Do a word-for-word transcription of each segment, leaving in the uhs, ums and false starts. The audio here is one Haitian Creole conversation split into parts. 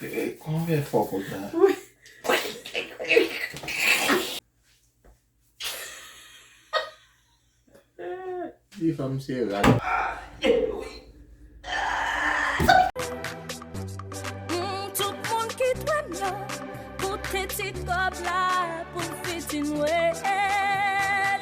Konbyen fò kout la? Di fanm se rat. Mm, tout moun ki t wè m yo, koute ti kòb la pou m fiti Nwèl.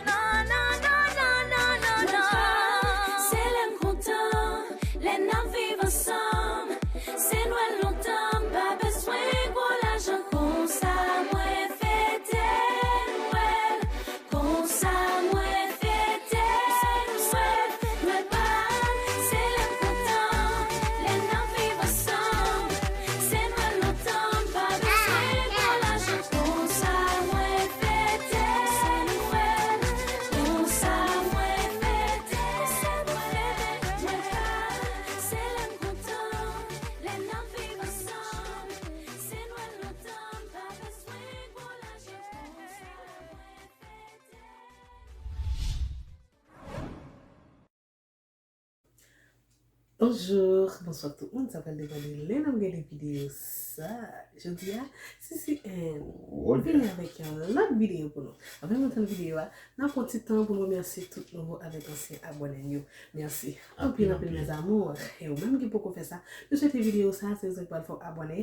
Non, non, non, non, non, non, non. Se lè m kontan, lè n ap viv ansanm. Se Nwèl lontan, m pa bezwen gwo lajan konsa. Mwen fete Nwèl, konsa mwen fete Nwèl. Nwèl pa, se lè m kontan, lè n ap viv ansanm. Se Nwèl lontan, m pa bezwen gwo lajan konsa. Mwen fete Nwèl, konsa mwen fete Nwèl. Nwèl pa, se lè m kontan, lè n ap viv ansanm. Se Nwèl lontan, m pa bezwen gwo lajan konsa. Mwen fete. Bonjou, bonswa tout moun, sa pral depann de lè n ap gade videyo sa. Jodi a, Sisi Ann vini avèk yon lòt videyo pou nou. Anvan nou tann videyo a, n ap pran ti tan pou nou remèsye tout nouvo avèk ansyen abòne n yo. Mèsi anpil, anpil, mes amours. E ou menm ki poko fè sa, nou swete videyo sa, se rezon ki pral fè w abòne.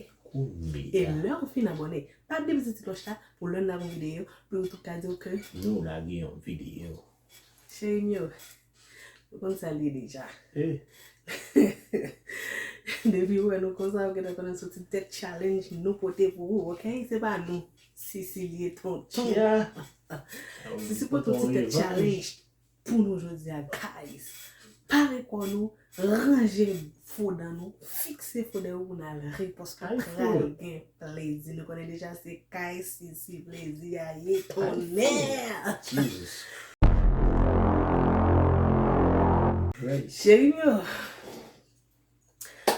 E lè w fin abòne, pa bliye bouze ti klòch la pou lè n lage yon videyo, pou YouTube ka di w ke nou lage yon videyo. Cheri m yo, nou konn sa l ye deja. Depi w wè nou konsa, ou gentan konnen se yon ti tèt challenge nou pote pou ou, oke? Se pa nou. Sisi l ye, tonton. Sisi pote yon ti tèt challenge pou nou jodi a, guys. Pare kò nou, ranje fo dan nou, fikse fo dan nou pou n al ri, paske pral gen plezi. Nou konnen deja se kay Sisi plezi a ye, tonnè! Cheri m yo,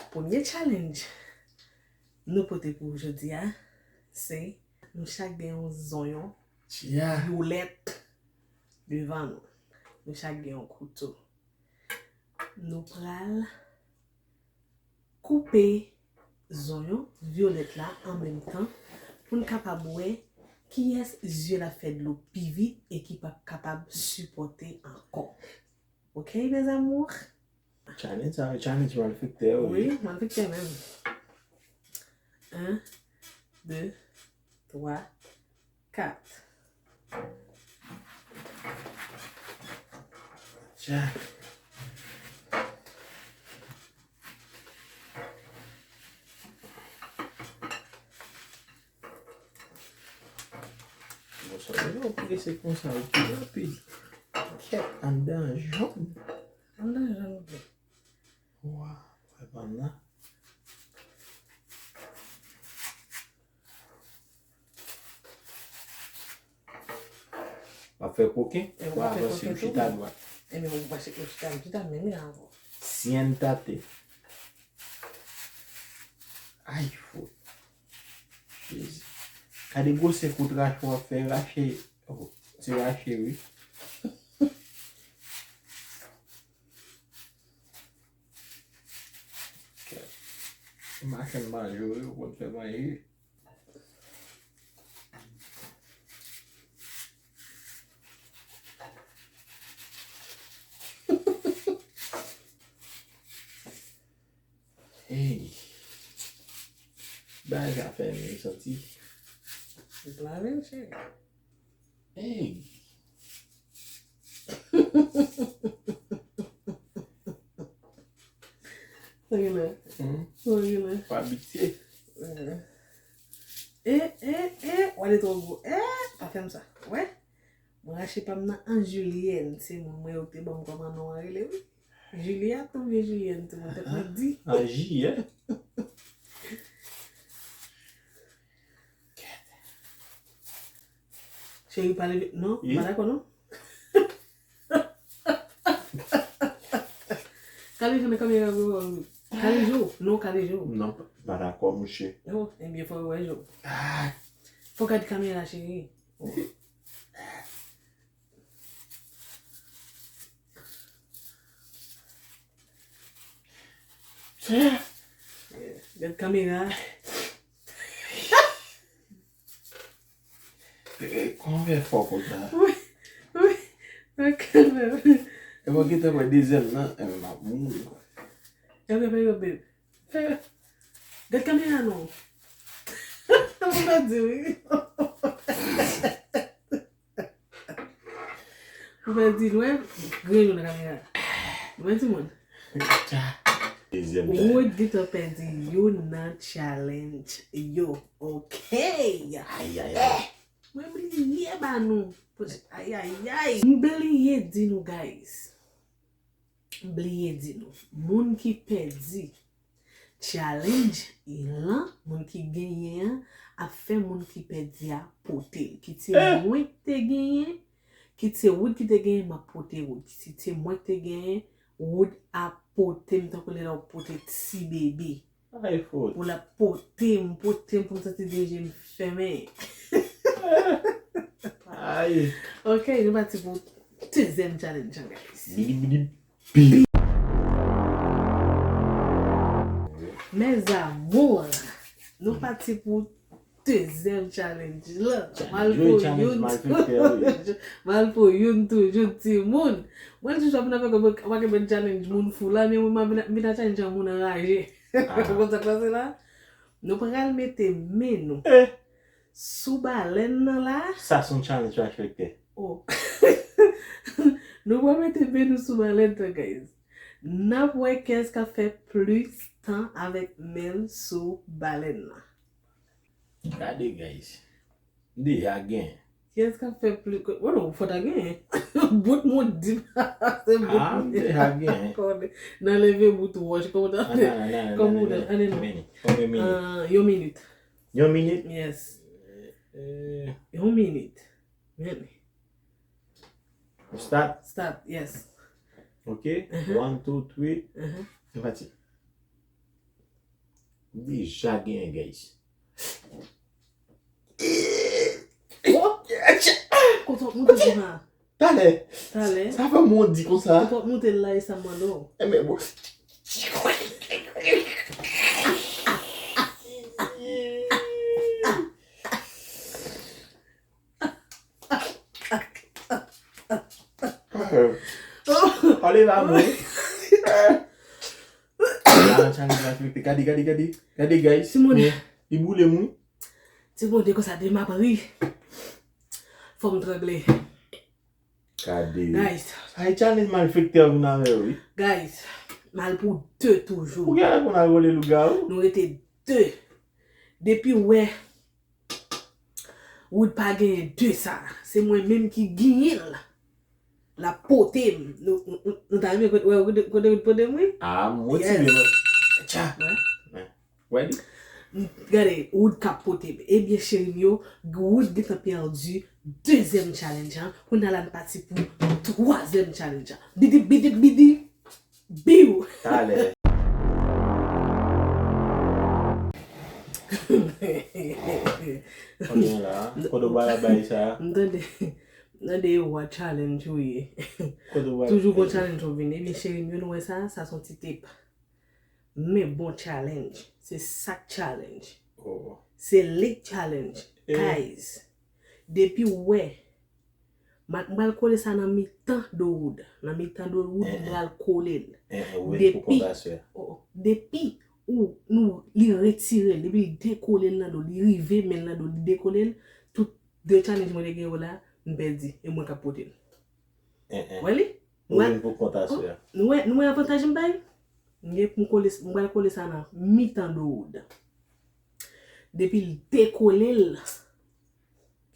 premye challenge nou pote pou jodi a, se nou chak gen yon zonyon vyolèt devan nou. Nou chak gen yon kouto. Nou pral koupe zonyon vyolèt la an menm tan pou n kapab wè kiyès zye l ap fè dlo pi vit e ki p ap kapab sipòte ankò. Oke, mes amours? Challenge sa, challenge malfektè, wi. Wi, malfektè menm. En, de, twa, kat. Tcha. Bon, sa yo prese konsa, ou pi rapid. Kèt, anndan jòn. Anndan jòn vre. Waw, wè bann nan. W ap fè koken, w ap avanse, w chita dwat. Ebyen, w pa chita, w chita, w chita menm jan ankò. Siéntate. Ay, fo. Jezi. Gade gwosè kout rache w ap fè, rache. Oh, se rache, wi. Machann manje, wi, ou konn fè manje. Hey. Bagay sa fè m santi. Ou lave l, cheri. Hey. Sa gen la? Hmm? Sa gen la? Pa abitye. Eh, eh, eh, w ale twò gwo. Eh, pa fè m sa. Wè? Mwen rache pa m nan an Julienne, se moun mwen yo te ban m kòman non an rele, wi. Juliette oubyen Julienne, tout moun tèt mwen di. An J, en? Cheri, pa leve, non, m pa dakò, non. Kale jou nan kamera, bro. Kale jou, non, kale jou. Non, pa dakò, mouche. Oh, ebyen, fò yo wè jou. Ah. Fò gad kamera, cheri. Gad kamera. Kòman w fè fò konsa? Wi, wi, wi, kanmenm. E mwen gentan pran dezyèm nan, e m ap mouri. E mwen, baby, baby. Gad kamera non. Mwen pa di wi. Ou pèdi l, wè, grenn nan kamera. Wè, timoun. Dezyèm challenge. Wood gentan pèdi youn nan challenge yo. Ok. Ayayay. Mwen bliye ba nou. Ayayay. M bliye di nou, guys. M bliye di nou. Moun ki pèdi challenge lan, moun ki genyen an, ap fè moun ki pèdi a pote l. Kit se mwen ki te genyen, kit se Wood ki te genyen, m ap pote Wood. Kit se mwen ki te genyen, Wood ap pote m tankou lè w ap pote ti bebe. Ay, fout. Pou l ap pote m, pote m pou m santi de je m fèmen. Ay. Ok, nou pati pou dezyèm challenge lan, guys. Bidi, bidi, bi. Mes amours, nou pati pou dezyèm challenge lan. Challenge, wi, challenge malfektè, wi. M al pou youn toujou, timoun. Mwen toujou ap nan fè kòman, kòman ke mwen challenge moun fou la, men mwen m ap vin, vin a challenge an moun anraje. Ah. Ou konn sa k pase la? Nou pral mete men nou sou balèn nan la. Sa se yon challenge malfektè. Oh. Nou pral mete men nou sou balèn nan, guys. N ap wè kiyès k ap fè plis tan avèk men l sou balèn nan. Gade, guys. M deja gen. Kiyès k ap fè plis? Oh non, fò ta gen. Bout mwen di se bout. Ah, m deja gen. Nan leve bout wòch, kòman ta fè? Kòman ou ta? Ane non. Konbyen minit? Ah, yon minit. Yon minit? Yes. Eh, yon minit. Men. Start? Start, yes. Ok. One, two, three. Nou pati. M deja genyen, guys. Oh! Kote w ap moute konsa? Talè. Talè. Sa fè m wondi konsa. Kote w ap moute la e sa m mande w? Enben, bon. Ale la, mwen. La, nan challenge la, Filipe. Gade, gade, gade. Gade, guys. Timoun. Li boule m, wi. Timoun, de konsa, de m ap ri. Fò m trangle. Gade. Guys. Ay, challenge malfektè vin avè yo, wi. Guys, m al pou de toujou. Ou genlè konn al wole lougawou? Nou rete de. Depi w wè Wood pa genyen de sa. Se mwen menm ki genyen l. L ap pote m. Nou, nou, nou, nou ta renmen kote, wè, kote, kote Wood pote m, wi? Ah, m motive, mwen. Tcha. Wè. Wè li? Gade, Wood k ap pote m. Ebyen, cheri m yo, Wood gentan pèdi dezyèm challenge lan. Kounye a la, n pati pou twazyèm challenge lan. Bidi, bidi, bidi. Biw! Talè. Konbyen la? Kote w ba la bay sa? M tande, m tande e wa challenge ou ye. Kote w ba? Toujou gon challenge ou vin. Ebyen, cheri m yo, nou wè sa, sa se yon ti tip. Men bon challenge. Se sa k challenge. Oh. Se lit challenge. Eh. Guys, depi w wè M pral kole sa nan mitan do Wood. Nan mitan do Wood, m pral kole l. Depi, oh, oh, depi ou, nou, li retire l, depi l dekole l nan do, li rive men l nan do, li dekole l, tout de challenge mwen te gen yo la, m pèdi, e mwen k ap pote l. Wè li? Ou vin pou kont aswè a. Nou wè, nou wè avantaj m bay? M gen pou m kole, m pral kole sa nan mitan do Wood. Depi l dekole l,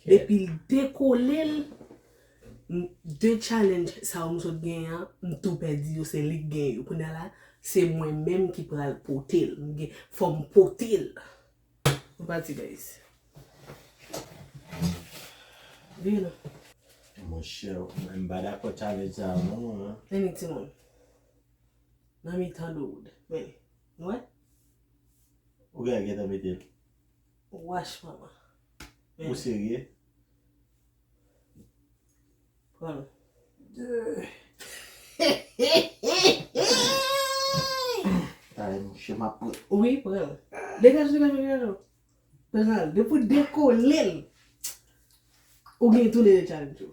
Depi l dekole l, m, de challenge sa yo m sot genyen an, m tou pèdi yo, se li k genyen yo. Kounye a la, se mwen menm ki pral pote l. M gen, fò m pote l. Nou pati, guys. Vini. Monchè, mwen m pa dakò challenge sa a non, mwen. Vini, timoun. Nan mitan do Wood. Men, nou wè? Ou gen gentan mete l? Wash, manman. Ou serye? Pran l. Talè, monchè, m ap pran. Wi, pran l. Degaje, degaje, degaje. Pran l. Depi w dekole l. Ou gen tou de challenge ou.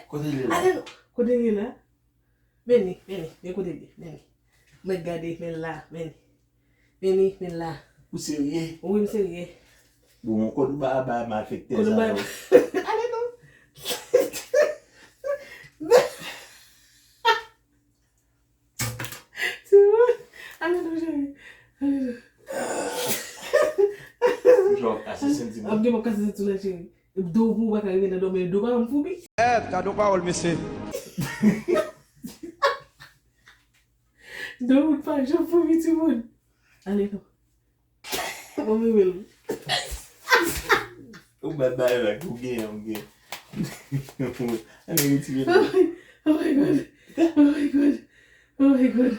Kote l ye la? Ale non. Kote l ye la? Men li, men li, men kote l ye, men li. Mwen gade, men l la, men li. Men li, men l la. Ou serye? Wi, m serye. Bon, kote w ba, ba malfektè sa yo? Ale non. Timoun, ale non, cheri. Ale non. Jan w ap kase senti m. Ap gen m ap kase senti w la, cheri. Do pou w pa ka rive nan dòmi, do pa janm foumi. Èt, gade yon pawòl, mesye. Do pou w pa janm foumi, timoun. Ale non. Mwen menm menm. Ou bat bagay la, ou gen, ou gen. Ann retire l. Oh my God. Oh my God. Oh my God.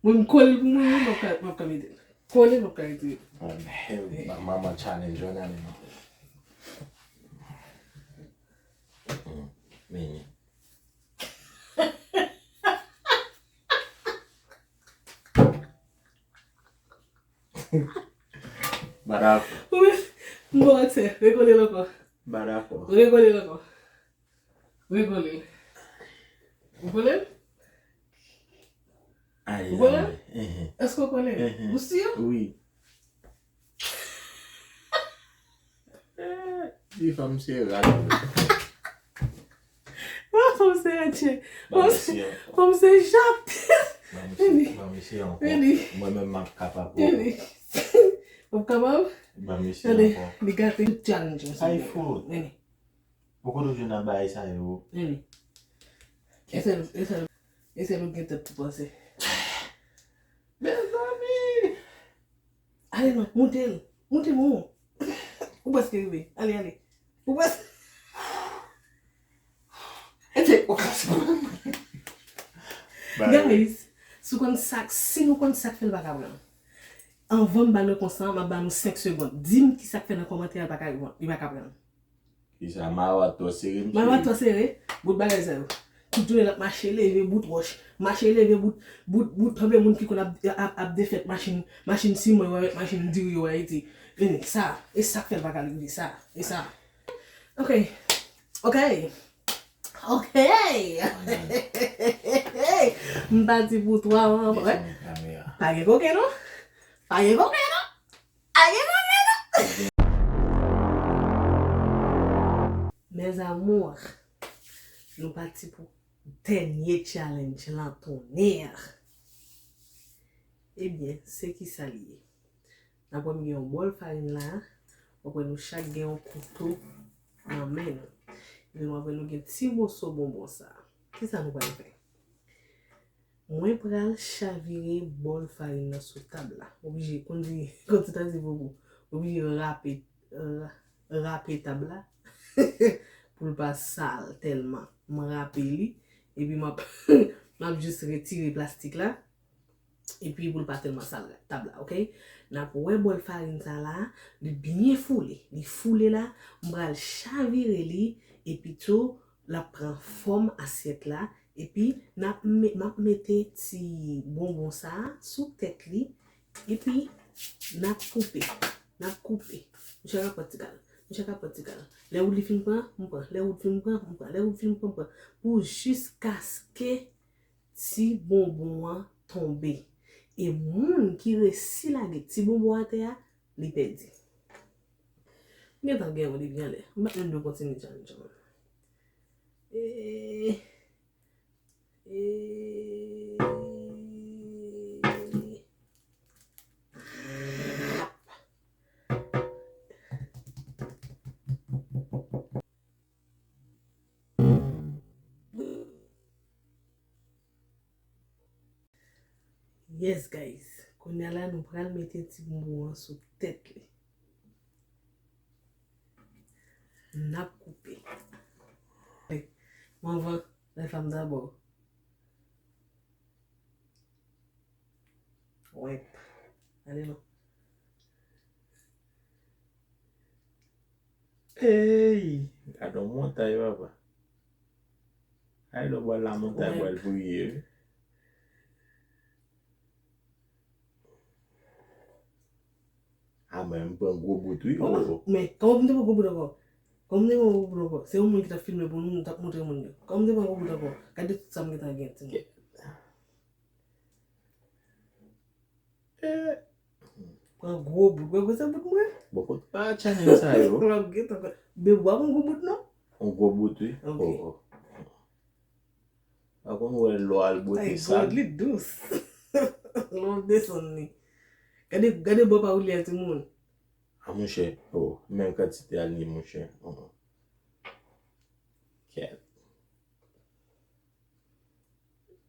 Mwen m kole l pou mwen, mwen m ap ka, m ap ka mete l. Kole, m ap ka retire l. Mwen menm, manman challenge, jwenn ale non. Mm, men. Badafò. Wi, m bon ak sa. Rekole l ankò. Badafò. Rekole l ankò. Rekole l. Ou kole l? Ay, ou kole l? Èske ou kole l? Ou si? Wi. Di fanm se rat. Fanm se rat, chè. Fanm se, fanm se chat. Vini. Vini. Mwen menm m ap kapab. Vini. W ap kapab? Gade, li gate tout challenge yo. Ay, fout. Vini. Ou kote w jwenn nan bagay sa yo? Vini. E sèl, e sèl, e sèl ou gen tèt pou panse. Mezanmi! Ale non, moute l. Moute moun. Ou prèske rive. Ale, ale. Ou prèske. Ete, ou prèske. Guys, si w konn sa, si nou konn sa k fè l pa ka pran. Anvan m ba nou repons lan, m ap ba nou senk segonn. Di m ki sa k fè nan kòmantè a l pa ka, li pa ka pran. Kisa, mawat twò sere, mesye? Mawat twò sere, bout bagay sa yo. Tout jounen l ap mache leve bout wòch, mache leve bout, bout, bout, tanpè moun ki konn ap, ap, ap defèt machin, machin siman yo avèk machin diri yo Ayiti. Vini, sa, e sa k fè l pa ka rive, sa, e sa. Ok, ok, ok. M pati pou twa an, pa gen koken non, pa gen koken non. Aye, konbyen non? Aye, konbyen non? Mes amours, nou pati pou dènye challenge lan, tonnè. Ebyen, se kisa li ye? N ap wè m gen yon bòl farin la, w ap wè nou chak gen yon kouto nan men nou. Epi nou ap wè nou gen ti moso bonbon sa. Kisa nou pral fè? Mwen pral chavire bòl farin nan sou tab la. Oblije, konn di, konn di ta di bobo. Oblije rape, ra-, rape tab la pou l pa sal tèlman. M rape li, epi m ap, m ap jis retire plastik la, epi pou l pa tèlman sal tab la, oke? N ap wè bòl farin sa la, li byen foule. Li foule la, m pral chavire li, epi tou, l ap pran fòm asyèt la, epi n ap me-, m ap mete ti bonbon sa a sou tèt li, epi n ap koupe, n ap koupe. Mouche ka pran ti kal, mouche ka pran ti kal. Lè wood li fin pran, m pran. Lè wood fin pran, m pran. Lè wood fin pran, m pran. Pou jiskaske ti bonbon an tonbe. E moun ki resi lage ti bonbon atè a, li pèdi. M gentan gen yon depi anlè. M pa t menm dwe kontinye challenge an. E, e, Yes, guys. Kounye a la, nou pral mete ti bonbon an sou tèt li. N ap koupe. Manvan, la femme d'abord. Wèp. Ale non. Ey! Gade yon montay, papa. Ay, lè w pral lamontay, pral priye, wi. A mwen, m pran gwo bout, wi. Wala. Men, kòman m te pran gwo bout ankò? Kòman m te pran gwo bout ankò? Se yon moun ki t ap filme pou nou, m t ap montre moun yo. Kòman m te pran gwo bout ankò? Gade tout sa m gentan gen, timoun. Pran gwo bout. Wè gwo sa bout mwen? Bon, kot pa challenge sa yo? L ap gentan pran. Bebe, w ap pran gwo bout, non? Yon gwo bout, wi. Ok. Oh, oh. Pa konn wè lò al bwote sab. Li dous. Lò desann li. Gade, gade bò pa ou li a, timoun. A monchè, oh, menm kantite a li, monchè. Kèt.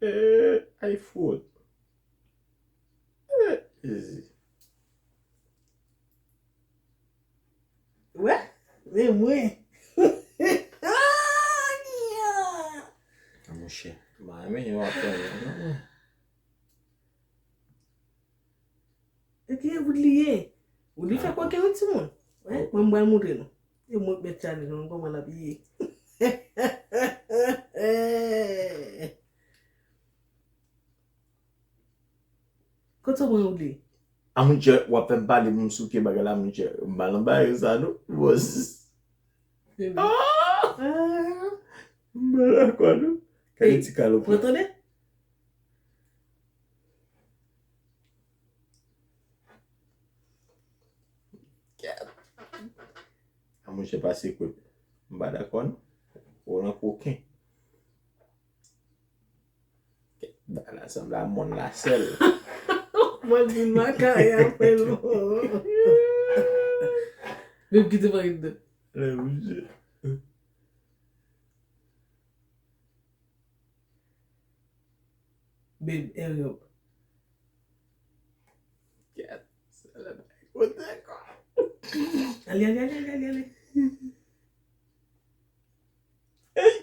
Eh, ay fout. Eh, Jezi. Wè, men mwen. A monchè, m pa renmen jan w ap fè yo non. E ki e bout li ye? Ou li fè koken wi timoun. Wè, mwen m pral montre nou. E mwen k mèt challenge nou kòman l ap ye. Kot sa w pran woule? A monchè, w ap fè m pale pou m souke bagay la, monchè. M pa nan bagay sa non. Bon, sis. Ah! M pa dakò non. Gade ti kalopri. Pran tande? A monchè, pa sekwe. M pa dakò non. Ou nan koken. Bagay la sanble a mòn lasèl. Mwen vin makaya mwen non. Menm kite mwen rive. Lè rouj. Babe, hurry up. Gad, sa la bay kote ankò. Ale, ale, ale, ale, ale, ale. Ey,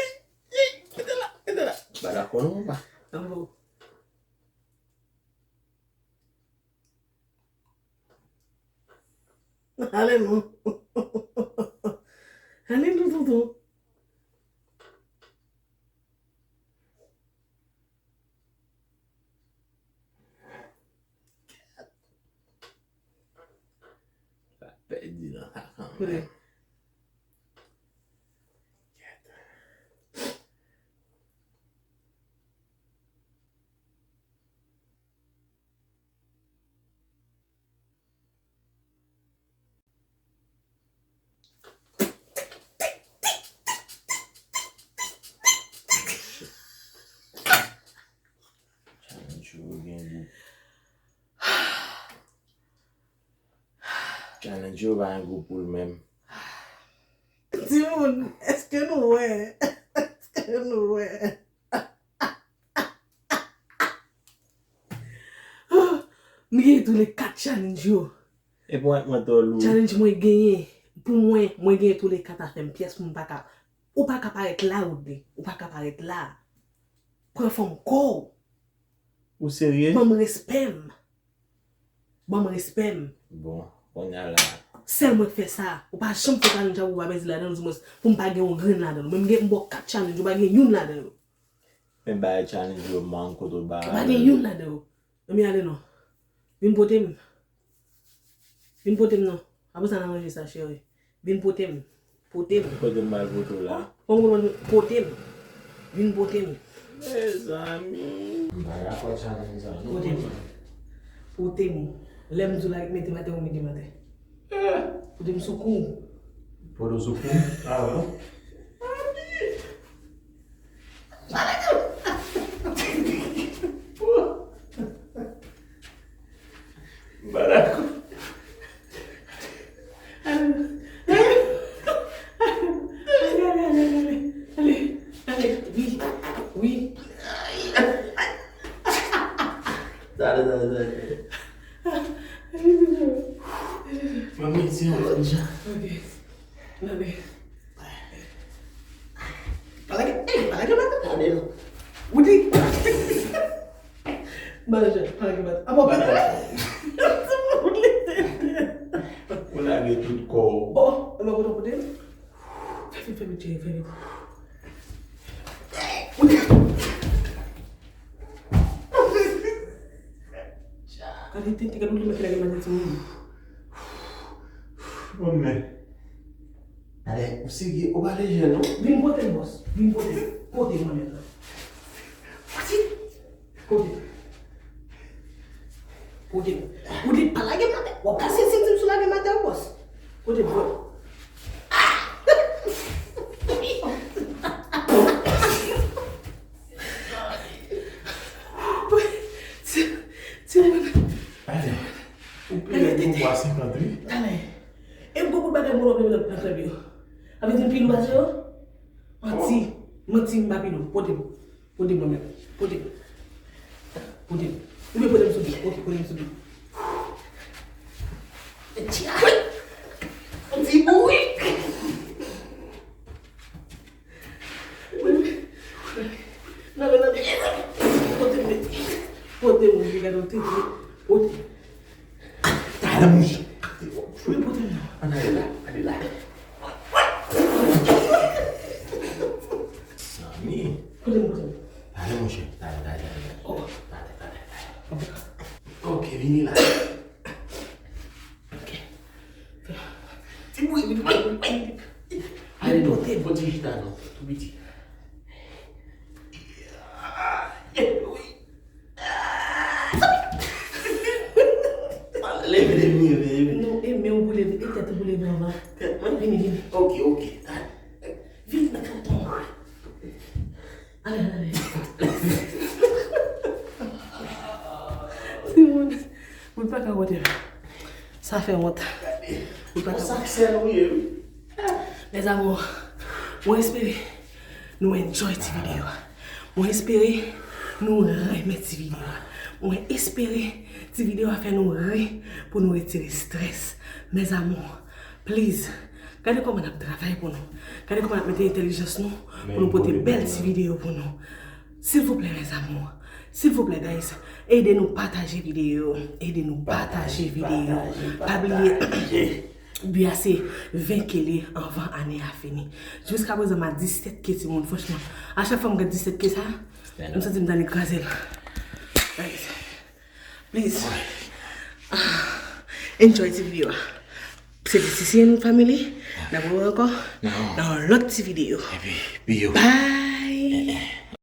ey, ey, mete la, mete la. Ba la konnen ou pa. Tanpri. Ale non. Ale non, tonton. Sa pèdi nan sa kanmenm. Challenge yo gen gou. Challenge yo pa gen gou pou l menm. Timoun, èske nou wè? Èske nou wè? M genyen tou le kat challenge yo. E pou mwen, mwen twò lou. Challenge mwen genyen. Pou mwen, mwen genyen tou le kat afè m pyès moun pa ka. Ou pa ka parèt la, Woodley. Ou pa ka parèt la. Pran fòm kò w. Ou serye? Ban m respè m. Ban m respè m. Bon, kounye a la. Sèl mwen k fè sa. Ou pa janm fè challenge avè w, ou pa pèdi ladan l, di mwen pou m pa gen yon grenn ladan l. Mwen m gen, m ba w kat challenge, ou pa gen youn ladan yo. Men bay challenge yo man kote w ba. Ou pa gen youn ladan yo. Anmye ale non. Vin pote m. Vin pote m non. Apre sa n a manje sa cheri. Vin pote m. Pote m. Kote m al pote w la? Kòm kote m pote m. Vin pote m. Mezanmi. M pa dakò challenge sa non. Pote m. Pote m. Lè m di w la mete m atè, ou mete m atè. Pote m sou kou. Pote w sou kou? Ah bon? M pa dakò. Ale, ale, ale, ale, ale, ale, ale, ale, wi, wi. Tale, tale, tale. Manmi, se yon lòt jan. Ok. Tale. Pa lage, ey, pa lage maten. Tale, non. Ou di. Manje, pa gen bat. Apa, pa gen bat. Ou lage tout kò w. Bon, e mwen kote w kote m. Fè vit, fè vit, cheri, fè vit. Gade tenten, gade ou li mete lage maten timoun. Bon, men. Talè, ou serye, ou pa lejè, non? Vin pote l, bòs. Vin pote l. Pote mwen menm la. Pati. Pote l. Pote l. Ou di pa lage m atè. W ap kase senti m si w lage m atè, bòs. Pote l, bro. Ti, ti moun. Talè. Ou peye pou mwa senkant, wi. Talè. E gwo bout bagay moun ap leve nan klèb yo. Sa vle di m pi lou pase yo? Manti. Manti, m pa pi lou. Pote m. Pote m mwen menm. Pote m. Pote m. Ou vle pote m sou do. Ok, pote m sou do. Tya! Ti bout! Nan men, nan men. Pote m, mete. Pote m, mete, gade yon tete. Pote. Talè, monchè. Wi, pote m nan. Ann ale la, ale la. Zanmi. Pote m, pote m. Talè, monchè. Talè, talè, talè, talè. Oh. Talè, talè, talè. Ok, vini la. Ok. Ti bri, bri, bri, bri. Ale non, pote m. Fò ti chita non, tou piti. Leve, leve, leve, leve. Non, e men w pou leve, e tèt ou pou leve anvan. Tèt mwen? Vini, vini. Ok, ok. Vini nan tonton. Ale, ale, ale. Timoun, moun pa ka wont. Sa fè wont. Moun pa ka wont. Mes amours, mwen espere nou enjoy ti videyo a. Mwen espere nou renmen ti videyo a. Mwen espere ti videyo a fè nou ri pou nou retire strès. Mes amours, please, gade kòman n ap travay pou nou. Gade kòman n ap mete entèlijans nou pou nou pote bèl ti videyo pou nou. Silvouplè, mes amours. Silvouplè, guys. Ede nou pataje videyo. Ede nou pataje videyo. Pa bliye, bi a se ven K li anvan ane a fini. Jiska prezan, m a disèt K, timoun. Franchman, a chak fwa m gade disèt K sa, m santi m ta annik kraze l. Guys, please. Ah, enjoy ti videyo a. Se T C C N Family. N ap wè ankò nan yon lòt ti videyo. Epi, biyo. Bye.